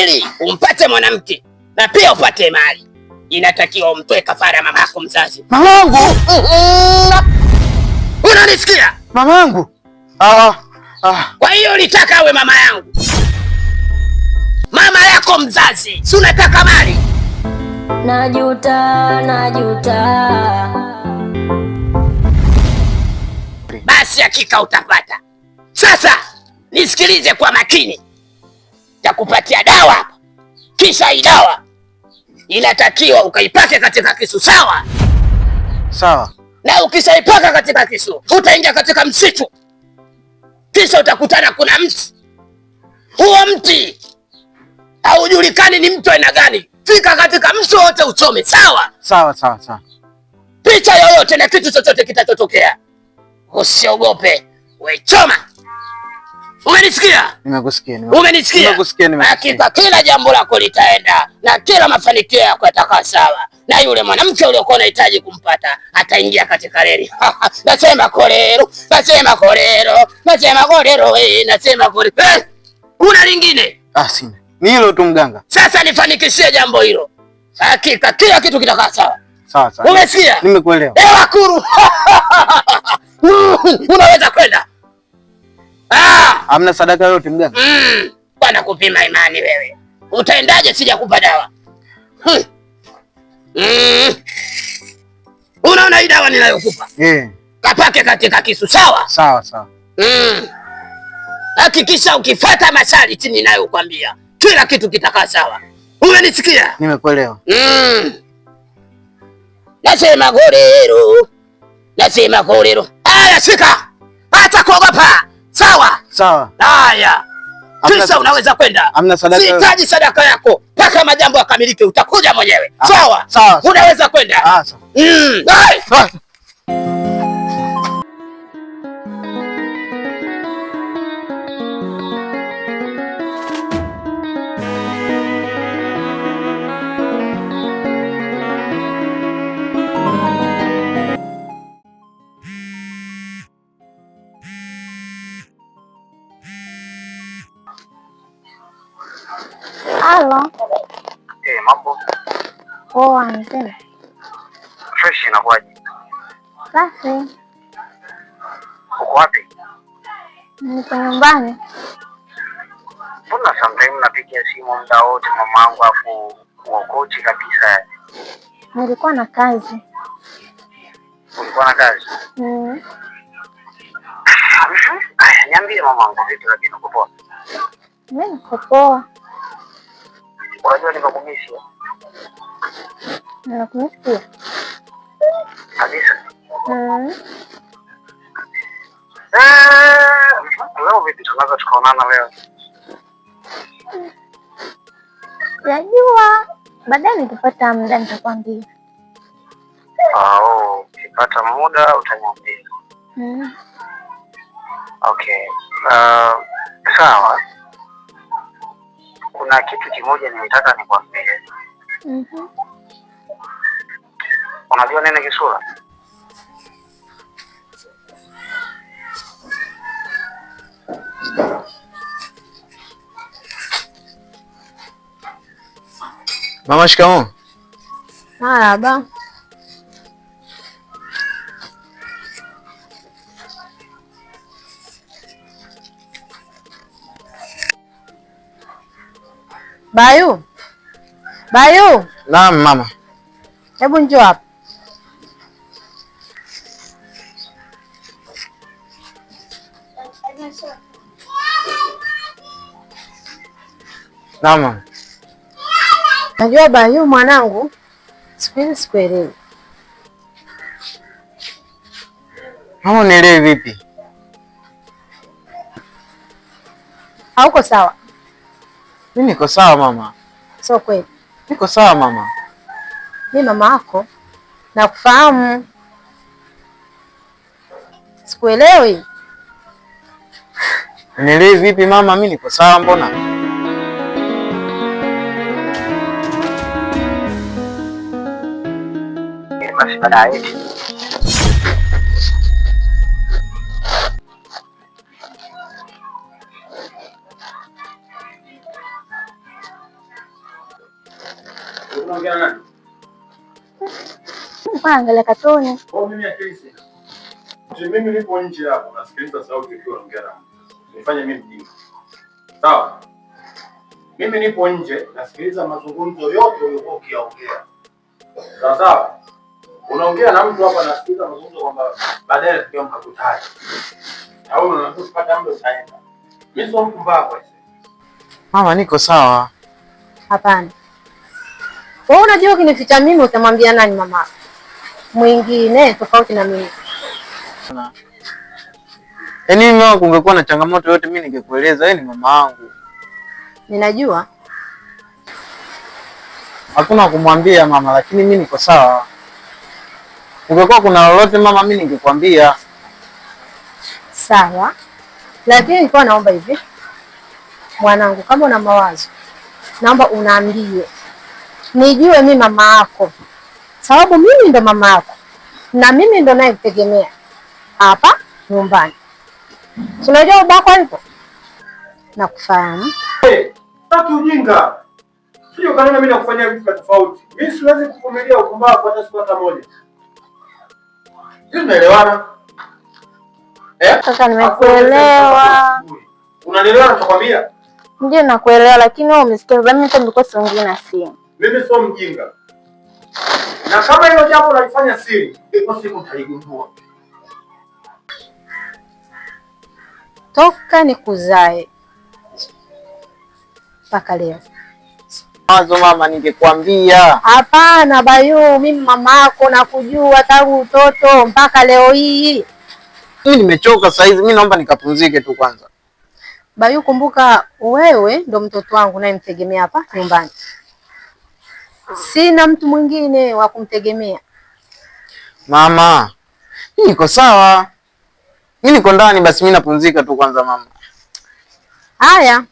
Ili umpate mwanamke na pia upate mali, inatakiwa umtoe kafara mamako mzazi. Mamangu! Unanisikia? Mamangu? Ah, ah. Kwa hiyo ulitaka awe mama yangu, mama yako mzazi, si unataka mali? Najuta, najuta. Basi hakika utapata. Sasa nisikilize kwa makini, takupatia dawa hapa, kisha hii dawa inatakiwa ukaipake katika kisu, sawa? Sawa. Na ukishaipaka katika kisu utaingia katika msitu, kisha utakutana kuna mti. Huo mti haujulikani ni mti aina gani. Fika katika mti wote uchome, sawa? Sawa, sawa, sawa. Picha yoyote na kitu chochote kitachotokea usiogope, wechoma. Umenisikia? Nimekusikia. Umenisikia? Nimekusikia, nimekusikia. Hakika kila jambo lako litaenda na kila mafanikio yako yatakaa sawa, na yule mwanamke uliokuwa unahitaji kumpata ataingia katika reli. Nasema kolero, nasema kolero, nasema kolero, nasema kolero. Kuna lingine? Ah, sina. Ni hilo tu mganga. Sasa nifanikishie jambo hilo, hakika kila kitu kitakaa sawa. Sawa sawa. Umesikia? Nimekuelewa. Ewa kuru. Unaweza kwenda. Ah! Hamna sadaka yoyote mganga? Bwana kupima imani wewe. Utaendaje sijakupa dawa? Unaona hii dawa ninayokupa? Kapake katika kisu, sawa? Sawa sawa. Hakikisha ukifuata masharti ninayokuambia, kila kitu kitakaa sawa. Umenisikia? Nimekuelewa. Nasema gorero. Nasema gorero. Haya, shika. Acha kuogopa. Sawa? Sawa. Haya. Kisha unaweza kwenda. Hamna sadaka. Sihitaji sadaka yako. Mpaka majambo yakamilike utakuja mwenyewe. Sawa? Sawa. Unaweza kwenda. Sawa. Hai! Halo. Mambo. Poa, mzima. Fresh, inakuaje? Safi. Uko wapi? Niko nyumbani. Mbona sometimes napigia simu muda wote mamangu afu uokochi kabisa? Nilikuwa na kazi. Ulikuwa na kazi? Aya, niambie mamangu, vipi lakini uko poa? Mimi niko poa. Unajua nimekumisi. Nimekumisi pia. Kabisa. Leo vipi tunaweza tukaonana leo? Najua baadaye nikipata muda nitakwambia. Oh, ukipata muda utaniambia. Okay. Sawa. Kuna kitu kimoja nilitaka nikwambie. Unajua nini kisura? Mama, shikamoo. Marhaba. Bayu. Bayu. Naam mama. Hebu njoo hapa. Naam mama. Najua Bayu mwanangu, siku hizi sikuelewi. Mama, unielewi vipi? Hauko sawa. Mimi niko sawa mama. Sio kweli. Niko sawa mama. Mimi mama yako nakufahamu. Sikuelewi. Unielewi vipi mama? Mimi niko sawa mbona? Basi baadaye. Unaongea na nani? Nilikuwa naangalia katuni. Kwa mimi akili sina. Mimi nipo nje hapo nasikiliza sauti ukiwa unaongea na mtu. Nifanye mimi mjinga. Sawa? Mimi nipo nje nasikiliza mazungumzo yote uliyokuwa ukiyaongea. Sawa sawa? Unaongea na mtu hapa nasikiliza mazungumzo kwamba baadaye tukiwa mkakutana. Au unaambia usipate muda utaenda. Mimi sio mpumbavu aisee. Mama, niko sawa. Hapana. Wewe unajua ukinificha mimi utamwambia nani mama? Mwingine tofauti na mimi. Yaani mama, kungekuwa na changamoto yote mimi ningekueleza, wewe ni mama wangu. Ninajua. Hakuna kumwambia mama, lakini mimi niko sawa. Ungekuwa kuna lolote mama, mimi ningekwambia. Sawa. Lakini nilikuwa naomba hivi. Mwanangu, kama una mawazo, naomba unaambie. Nijue mimi mama yako. Sababu mimi ndo mama yako. Na mimi ndo nayekutegemea hapa nyumbani. Si unajua babako alipo? Nakufahamu. Hey, sitaki ujinga. Sio kanena mimi nakufanyia vitu tofauti. Mimi siwezi kuvumilia upumbavu hata siku hata moja. Sisi tunaelewana. Eh? Kaka, nimekuelewa. Unanielewa nachokwambia? Ndio nakuelewa, lakini wewe umesikia vibaya. Mimi hata nilikuwa siongei na simu. Mimi sio mjinga. Na kama hilo jambo unalifanya siri, ipo siku nitaligundua. Toka nikuzae mpaka leo. Mawazo mama, ningekwambia. Hapana Bayu, mimi mama yako nakujua tangu utoto mpaka leo hii. Mimi nimechoka saa hizi, mimi naomba nikapumzike tu kwanza. Bayu, kumbuka wewe ndo mtoto wangu nayemtegemea hapa nyumbani. Sina mtu mwingine wa kumtegemea. Mama, mimi niko sawa. Mimi niko ndani basi, mimi napumzika tu kwanza mama. Haya.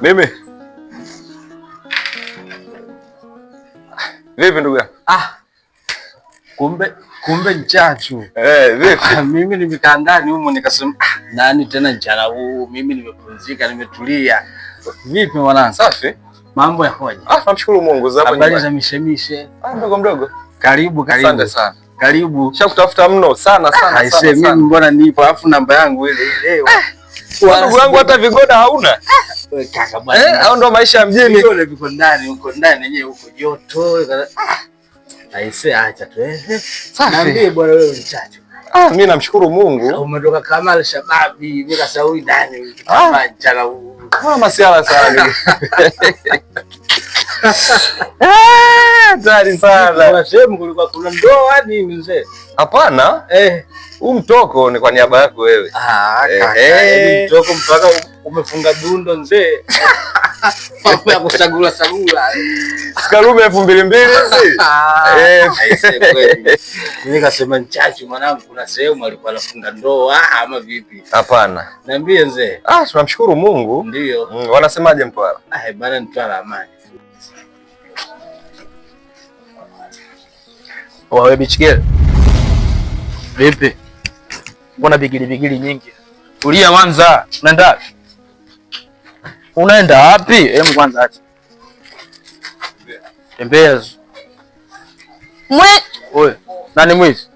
Mimi vipi ndugu yangu? Ah, kumbe nchachu. Eh, vipi? Mimi nimekaa ndani humo nikasema nani tena mchana huu, mimi nimepumzika, nimetulia. Vipi mwanangu? Safi. Mambo yakoje? Ah, namshukuru Mungu za hapo Habari nyumbani. za mishemishe. Ah, mdogo mdogo. Karibu karibu. Asante sana. Karibu. Shakutafuta mno sana sana Aisee, sana. mimi sana. mbona nipo alafu namba yangu ile ile. Ndugu yangu hata vigoda hauna. Wewe kaka bwana. Eh, au ndo maisha ya mjini. Vigoda viko ndani, huko ndani yenyewe huko joto. Aisee, acha tu. Safi. Niambie bwana wewe mchachu. Ah, mimi namshukuru Mungu. Umetoka kama Al-Shabaab, mimi kasahau ndani kitambaa mchana huu. Kama masiala sana ndugu. Ah, hatari sana. Kuna sehemu kulikuwa kuna ndoa nini mzee? Hapana, Eh. huu mtoko ni kwa niaba yako wewe. Ah, kaka, Eh. yaani mtoko mpaka umefunga dundo mzee. Mambo ya kusagula sagula. Sikarume 2002 hizi. Eh. Aisee, kweli. Mimi nikasema nchachu mwanangu, kuna sehemu alikuwa anafunga ndoa ama vipi? Hapana. Niambie mzee. Ah, tunamshukuru Mungu. Ndio. Wanasemaje Mtwara? Ah, bana Mtwara amani. Wawe bichigele. Vipi? Mbona bigili bigili nyingi? Tulia kwanza. Unaenda wapi? Unaenda wapi? Hebu kwanza acha. Tembea. Mwe Oye, nani mwizi?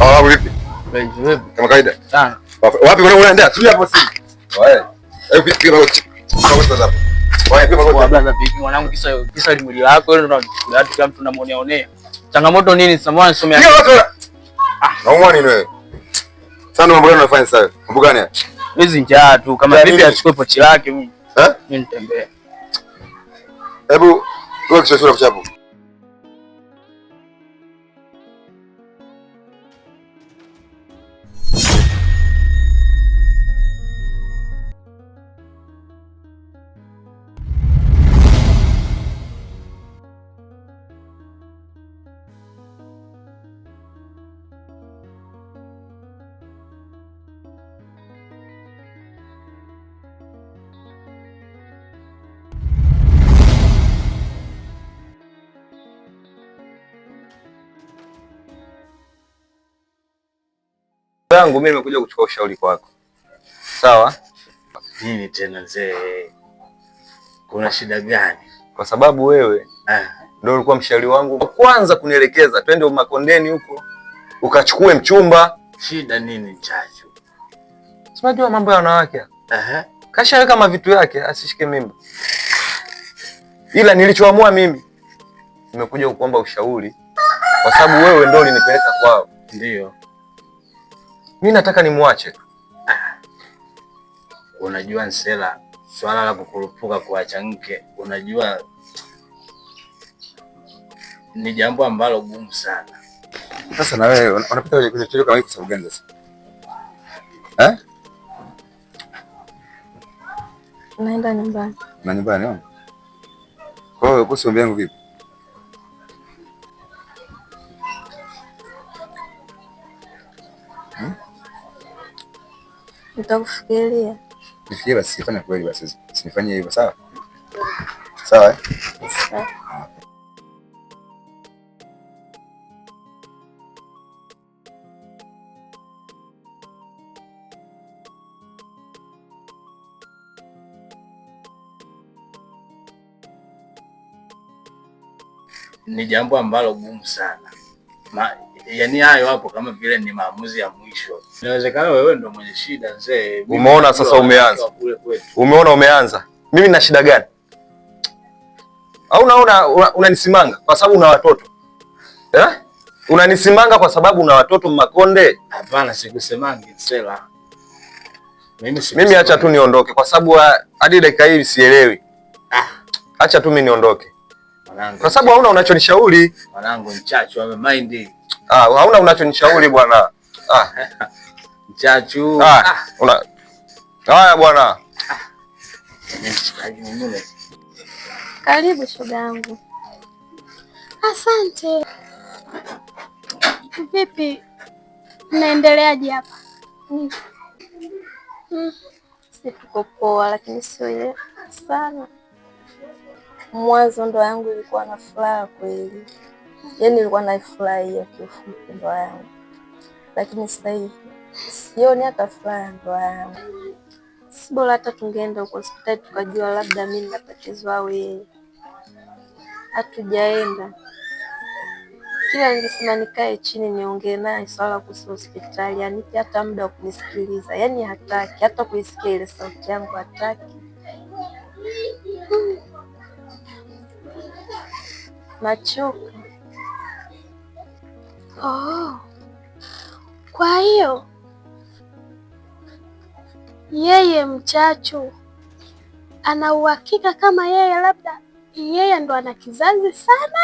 Ah, vipi? Wewe Kama kawaida. sana. Wapi unaenda? Tulia hapo simu. Wewe. Hebu piga magoti. Magoti kwanza hapo. Wewe piga Kwa magoti. blaza vipi mwanangu, kisa mwili wako wewe ndo unachukulia watu kila mtu unamuonea onea. Changamoto nini sasa mbona nisomea? Piga magoti. Naumwa nini wewe? Sasa mambo gani unafanya sasa? Mambo gani haya? Hizi njaa tu kama Njaa vipi nini? achukue pochi lake mimi. Eh? Mimi nitembee. Hebu wewe kichwa chako hapo. Yangu mimi nimekuja kuchukua ushauri kwako. Sawa? Nini tena mzee? Kuna shida gani? Kwa sababu wewe ndio ulikuwa mshauri wangu wa kwanza kunielekeza twende Makondeni huko ukachukue mchumba. Shida nini Chachu? Si unajua mambo ya wanawake. Kashaweka mavitu yake asishike mimba. Ila nilichoamua mimi nimekuja kukuomba ushauri kwa sababu wewe ndio ulinipeleka kwao. Ndio. Mimi nataka nimwache. Unajua Nsela, swala la kukurupuka kuacha mke, unajua ni jambo ambalo gumu sana. Sasa na wewe unapita kwenye chocho kama hiki kwa sababu gani sasa? Eh? Naenda nyumbani. Na nyumbani au? Kwa hiyo kuhusu ombi yangu vipi? Nitakufikiria. Nifikirie basi, fanya kweli basi. Usinifanyie hivyo, sawa? Sawa eh? Sawa. Ni jambo ambalo gumu sana. Yaani hayo hapo kama vile ni maamuzi ya mwisho. Inawezekana wewe ndo mwenye shida mzee. Umeona sasa umeanza. Umeona umeanza. Mimi nina shida gani? Au unaona unanisimanga kwa sababu una watoto? Eh? Unanisimanga kwa sababu una watoto Makonde? Hapana, sikusemangi Nsela. Mimi acha tu niondoke kwa sababu hadi dakika hii sielewi. Acha tu mimi niondoke. Mwanangu. Kwa sababu hauna unachonishauri. Mwanangu Mchachu amemind. Hauna unachonishauri bwana. Mchachu. Una haya bwana. Karibu shoga yangu. Asante. Vipi, mnaendeleaje hapa? Si tuko poa, lakini sio ile sana. Mwanzo ndoa yangu ilikuwa na furaha kweli. Yaani nilikuwa naifurahia kiufupi ndoa yangu. Lakini sasa hivi sioni hata furaha ya ndoa yangu. Si bora hata tungeenda huko hospitali tukajua labda mimi nina tatizo au yeye. Hatujaenda. Kila ningesema nikae chini niongee naye swala kuhusu hospitali, anipe hata muda wa kunisikiliza. Yaani hataki hata kuisikia ile sauti yangu hataki. Nachoka. Oh. Kwa hiyo yeye Mchachu ana uhakika kama yeye labda yeye ndo ana kizazi sana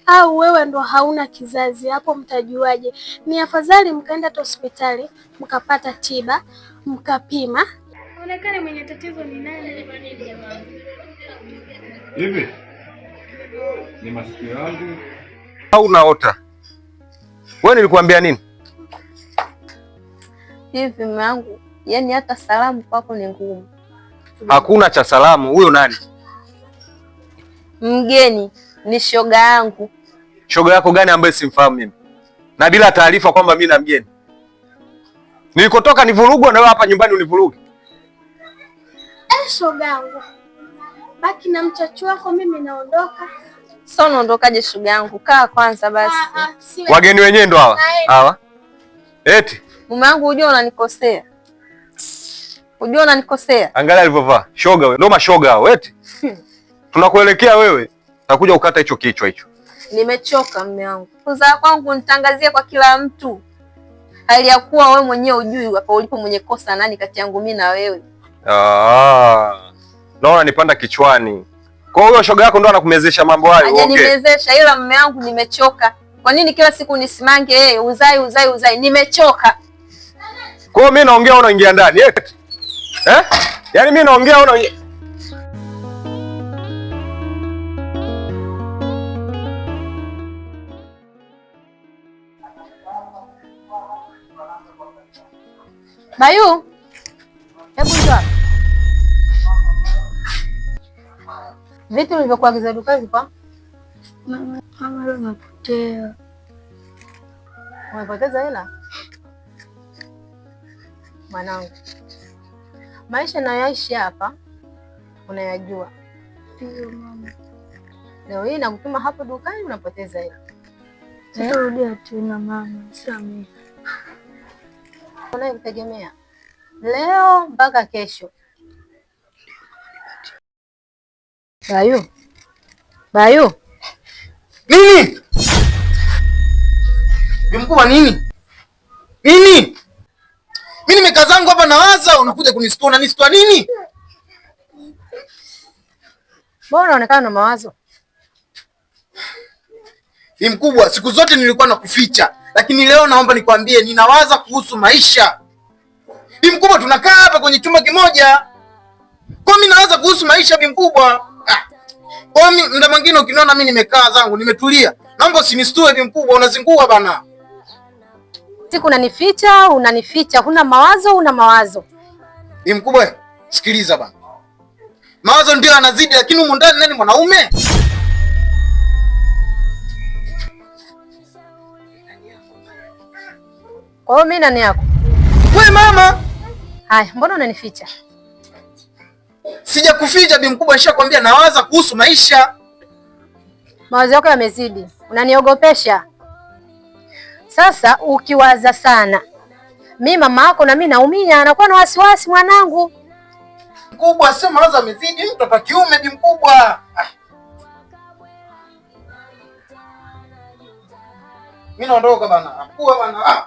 au wewe ndo hauna kizazi? Hapo mtajuaje? Ni afadhali mkaenda tu hospitali mkapata tiba mkapima. Onekane mwenye tatizo ni nani? Hivi ni masikio yangu au unaota? Wewe nilikuambia nini? Hivi mume wangu, yani hata salamu kwako ni ngumu. Hakuna cha salamu. Huyo nani? Mgeni, ni shoga yangu. Shoga yako gani ambaye simfahamu mimi? Na bila taarifa kwamba mimi na mgeni. Nilikotoka nivurugwa na wewe hapa nyumbani univuruge. Shoga yangu, baki na mchachu wako, mimi naondoka. Sasa unaondokaje shoga yangu? Kaa kwanza basi. Wageni wenyewe ndo hawa. Hawa. Eti mume wangu, unajua unanikosea. Unajua unanikosea. Angalia alivyovaa. Shoga wewe. Ndio mashoga hao eti. Tunakuelekea wewe. Nakuja ukata hicho kichwa hicho. Nimechoka mume wangu. Kuzaa kwangu nitangazie kwa kila mtu. Hali ya kuwa wewe mwenyewe hujui hapa ulipo mwenye kosa nani kati yangu mimi na wewe. Naona nipanda kichwani. Kwa hiyo shoga yako ndo anakumezesha mambo hayo. Hajanimezesha, ila mume wangu nimechoka. Kwa nini kila siku nisimange yeye uzai uzai uzai? Nimechoka. Kwa hiyo mimi naongea unaingia ndani. Eh? Yaani mimi naongea unaingia. Bayu, hebu njoo. Vitu ulivyokuagiza dukani kwa? Mama, leo nimepotea. Umepoteza hela? Mwanangu, maisha nayoishi hapa unayajua. Ndio mama. Leo hii nakutuma hapo dukani unapoteza hela. Sitarudia tena mama, nisamehe. Unayemtegemea leo mpaka kesho. Bayu, Bayu, Nini? Bi mkubwa nini? Nini? Mimi nimekaa zangu hapa nawaza, unakuja kunistua, unanistua nini? Mbona unaonekana na mawazo? Bi mkubwa, siku zote nilikuwa nakuficha, lakini leo naomba nikwambie ninawaza kuhusu maisha. Bi mkubwa, tunakaa hapa kwenye chumba kimoja. Kwa mimi nawaza kuhusu maisha bi mkubwa. Ah. Kwa mimi muda mwingine ukiniona mimi nimekaa zangu nimetulia, naomba usinistue bi mkubwa, unazingua bana. Siku unanificha, unanificha, huna mawazo, huna mawazo. Bi mkubwa, sikiliza bana. Mawazo ndio yanazidi, lakini humu ndani nani mwanaume? Kwa hiyo mimi nani yako? We mama. Haya, mbona unanificha? Sijakuficha bi mkubwa, nishakwambia nawaza kuhusu maisha. Mawazo yako yamezidi, unaniogopesha. Sasa ukiwaza sana, mi mama yako na mi naumia, nakuwa na wasiwasi mwanangu. Mkubwa, sio mawazo yamezidi, mtoto wa kiume bi mkubwa. Ah. Mimi naondoka bana. Mkubwa bana. Ah.